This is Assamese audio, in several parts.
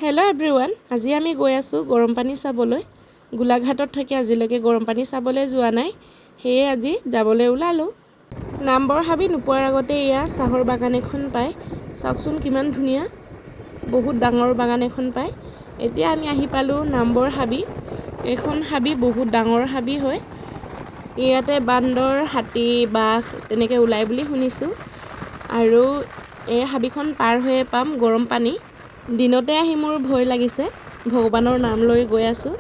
হেল্ল' এভৰিৱান, আজি আমি গৈ আছোঁ গৰম পানী চাবলৈ। গোলাঘাটত থাকি আজিলৈকে গৰম পানী চাবলৈ যোৱা নাই, সেয়ে আজি যাবলৈ ওলালোঁ। নামবৰ হাবি নোপোৱাৰ আগতে এয়া চাহৰ বাগান এখন পায়। চাওকচোন কিমান ধুনীয়া, বহুত ডাঙৰ বাগান এখন পায়। এতিয়া আমি আহি পালোঁ নামবৰ হাবি। এইখন হাবি বহুত ডাঙৰ হাবি হয়। ইয়াতে বান্দৰ, হাতী, বাঘ তেনেকৈ ওলায় বুলি শুনিছোঁ। আৰু এই হাবিখন পাৰ হৈয়ে পাম গৰম পানী। দিনতে আহি মোৰ ভয় লাগিছে, ভগৱানৰ নাম লৈ গৈ আছোঁ।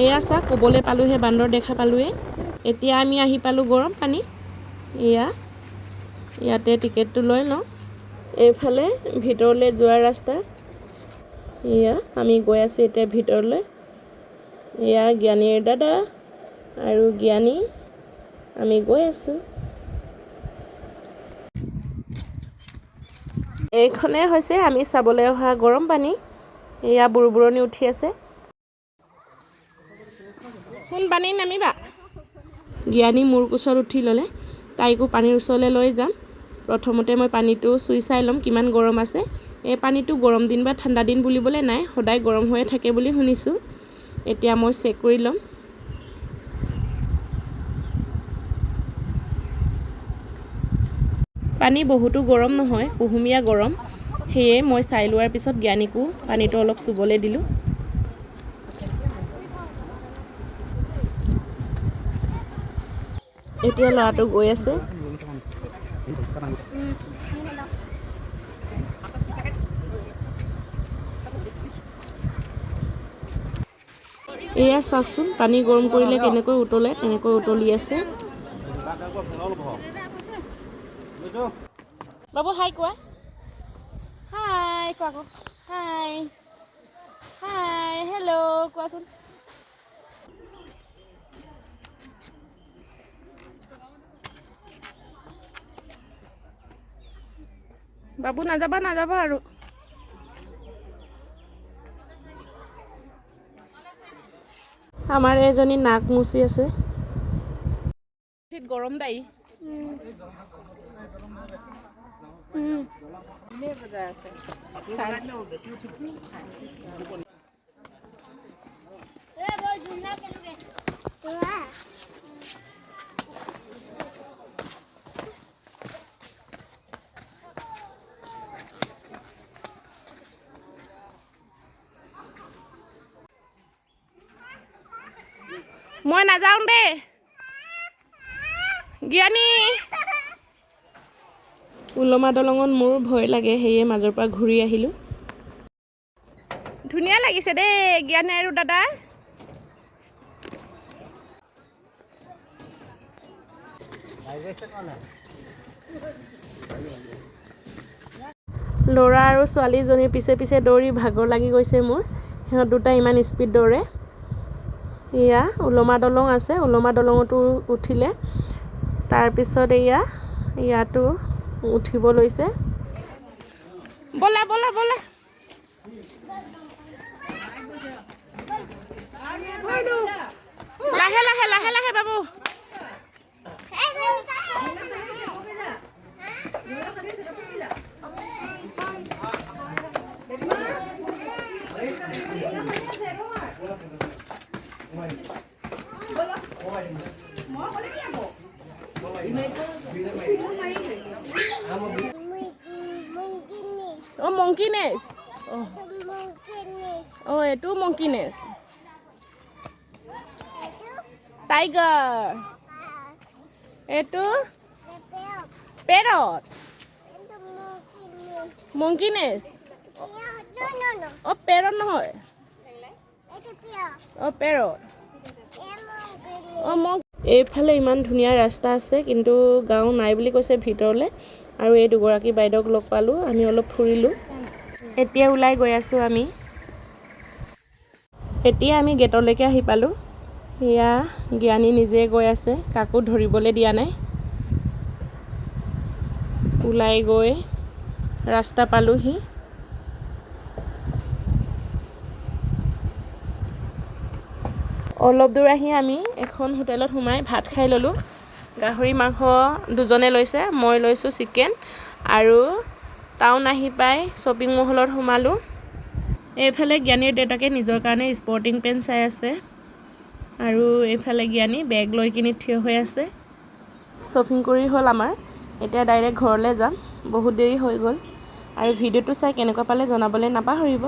এয়া চাওক, ক'বলৈ পালোঁহে, বান্দৰ দেখা পালোঁৱে। এতিয়া আমি আহি পালোঁ গৰম পানী। এয়া ইয়াতে টিকেটটো লৈ লওঁ। এইফালে ভিতৰলৈ যোৱাৰ ৰাস্তা। এয়া আমি গৈ আছোঁ এতিয়া ভিতৰলৈ। এয়া জ্ঞানীৰ দাদা আৰু জ্ঞানী, আমি গৈ আছোঁ। এইখনে হৈছে আমি চাবলৈ অহা গৰম পানী। এয়া বুৰবুৰণি উঠি আছে। কোন পানী নামিবা? জ্ঞানী মোৰ কোচত উঠি ল'লে, তাইকো পানীৰ ওচৰলৈ লৈ যাম। প্ৰথমতে মই পানীটো চুই চাই ল'ম কিমান গৰম আছে। এই পানীটো গৰম দিন বা ঠাণ্ডা দিন বুলিবলৈ নাই, সদায় গৰম হৈয়ে থাকে বুলি শুনিছোঁ। এতিয়া মই চেক কৰি ল'ম। পানী বহুতো গৰম নহয়, কুহুমীয়া গৰম। সেয়ে মই চাই লোৱাৰ পিছত জ্ঞানীকো পানীটো অলপ চুবলৈ দিলোঁ। এতিয়া ল'ৰাটো গৈ আছে। এয়া চাওকচোন, পানী গৰম কৰিলে কেনেকৈ উতলে, তেনেকৈ উতলি আছে। বাবু হাই কোৱা, হাই কোৱা আকৌ, হাই হাই হেল্ল' কোৱাচোন। বাবু নাযাবা নাযাবা আৰু। আমাৰ এজনী নাক মুচি আছে। গৰম দাই। মই নাযাওঁ দেই জ্ঞানী। ওলমা দলঙত মোৰ ভয় লাগে, সেয়ে মাজৰ পৰা ঘূৰি আহিলোঁ। ধুনীয়া লাগিছে দেই জ্ঞানী আৰু দাদা। ল'ৰা আৰু ছোৱালীজনীৰ পিছে পিছে দৌৰি ভাগৰ লাগি গৈছে মোৰ। সিহঁত দুটা ইমান স্পীড দৌৰে। এয়া ওলমা দলং আছে, ওলমা দলঙতো উঠিলে। তাৰপিছত এয়া ইয়াতো উঠিব লৈছে। ব'লা ব'লা ব'লা। লাহে লাহে লাহে লাহে বাবু। অ' মংকি নেষ্ট। অ' অ' এইটো মংকি নেষ্ট। টাইগাৰ। এইটো পেৰট। Monkey nest. অ' পেৰট নহয়। অ' পেৰট। অ' মং। এইফালে ইমান ধুনীয়া ৰাস্তা আছে, কিন্তু গাঁও নাই বুলি কৈছে ভিতৰলৈ। আৰু এই দুগৰাকী বাইদেউক লগ পালোঁ, আমি অলপ ফুৰিলোঁ। এতিয়া ওলাই গৈ আছোঁ আমি। এতিয়া আমি গেটলৈকে আহি পালোঁ। এয়া জ্ঞানী নিজে গৈ আছে, কাকো ধৰিবলৈ দিয়া নাই। ওলাই গৈ ৰাস্তা পালোহি। অলপ দূৰ আহি আমি এখন হোটেলত সোমাই ভাত খাই ল'লোঁ। গাহৰি মাংস দুজনে লৈছে, মই লৈছোঁ চিকেন। আৰু টাউন আহি পাই শ্বপিং মহলত সোমালোঁ। এইফালে জ্ঞানীৰ দেউতাকে নিজৰ কাৰণে স্পৰ্টিং পেণ্ট চাই আছে আৰু এইফালে জ্ঞানী বেগ লৈ কিনি থিয় হৈ আছে। শ্বপিং কৰি হ'ল আমাৰ, এতিয়া ডাইৰেক্ট ঘৰলৈ যাম, বহুত দেৰি হৈ গ'ল। আৰু ভিডিঅ'টো চাই কেনেকুৱা পালে জনাবলৈ নাপাহৰিব।